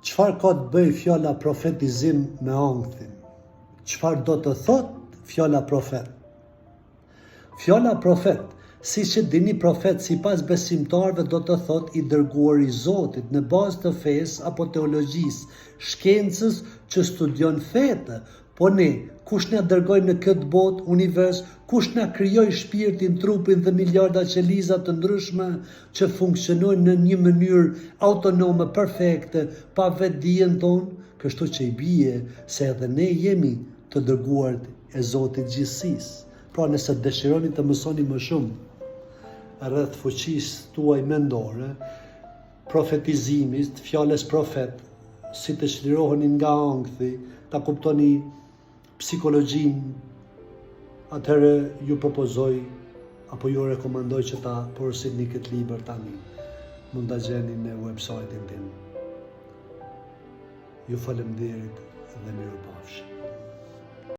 Çfarë ka të bëjë fjala profetizim me ankthin? Çfarë do të thotë fjala profet? Fjala profet, siç e dini profet sipas besimtarëve do të thotë i dërguar i Zotit në bazë të fesë apo teologjisë, shkencës që studion fetë, po ne, kush na dërgoi në këtë botë, univers, kush na krijoi shpirtin, trupin dhe miliarda qeliza të ndryshme që funksionojnë në një mënyrë autonome perfekte, pa vetëdijen tonë, kështu që i bie se edhe ne jemi të dërguarit e Zotit gjithësisë. Pra nëse dëshironi të mësoni më shumë rreth fuqisë tuaj mendore, profetizimit, fjalës profet, si të çliroheni nga ankthi, ta kuptoni psikologjinë, atëherë ju propozoj apo ju rekomandoj që ta porositni këtë libër tani. Mund ta gjeni në website-in tim. Ju faleminderit dhe mirupafshim.